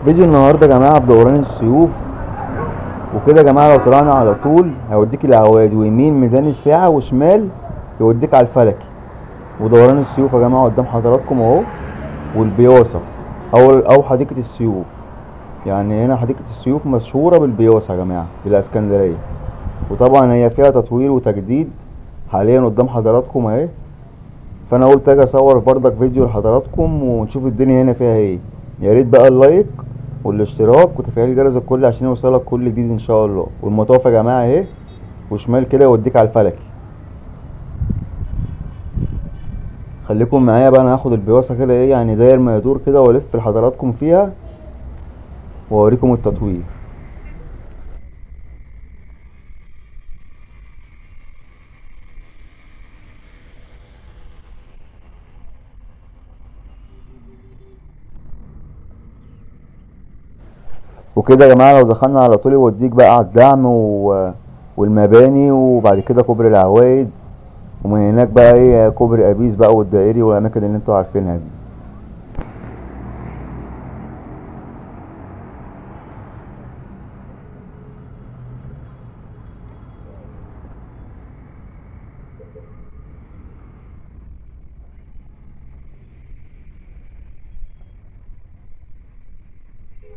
فيديو النهارده يا جماعة في دوران السيوف. وكده يا جماعة لو طلعنا على طول هيوديك العواد، ويمين ميدان الساعة وشمال يوديك على الفلكي. ودوران السيوف يا جماعة قدام حضراتكم اهو، والبياصه او حديقة السيوف. يعني هنا حديقة السيوف مشهورة بالبياصه يا جماعة في الاسكندرية، وطبعا هي فيها تطوير وتجديد حاليا قدام حضراتكم اهي. فانا قلت اجي اصور بردك فيديو لحضراتكم ونشوف الدنيا هنا فيها ايه. يا ريت بقى ال like والاشتراك وتفعيل جرس الكل عشان يوصلك كل جديد ان شاء الله. والمطاف يا جماعة اهي، وشمال كده يوديك على الفلكي. خليكم معايا بقى، انا هاخد البياصه كده ايه يعني داير ما يدور كده والف لحضراتكم فيها واوريكم التطوير. وكده يا جماعة لو دخلنا على طول يوديك بقى على الدعم والمباني، وبعد كده كوبري العوايد، ومن هناك بقى ايه كوبري ابيس بقى والدائري والاماكن اللي انتوا عارفينها دي.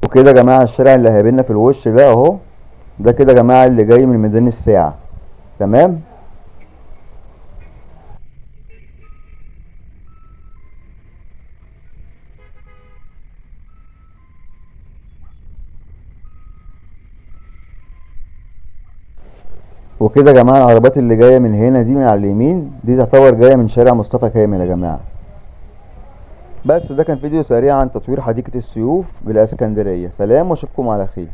وكده يا جماعة الشارع اللي هيقابلنا في الوش ده اهو، ده كده يا جماعة اللي جاي من ميدان الساعة، تمام. وكده يا جماعة العربيات اللي جاية من هنا دي من على اليمين دي تعتبر جاية من شارع مصطفى كامل يا جماعة. بس ده كان فيديو سريع عن تطوير حديقة السيوف بالاسكندرية. سلام واشوفكم على خير.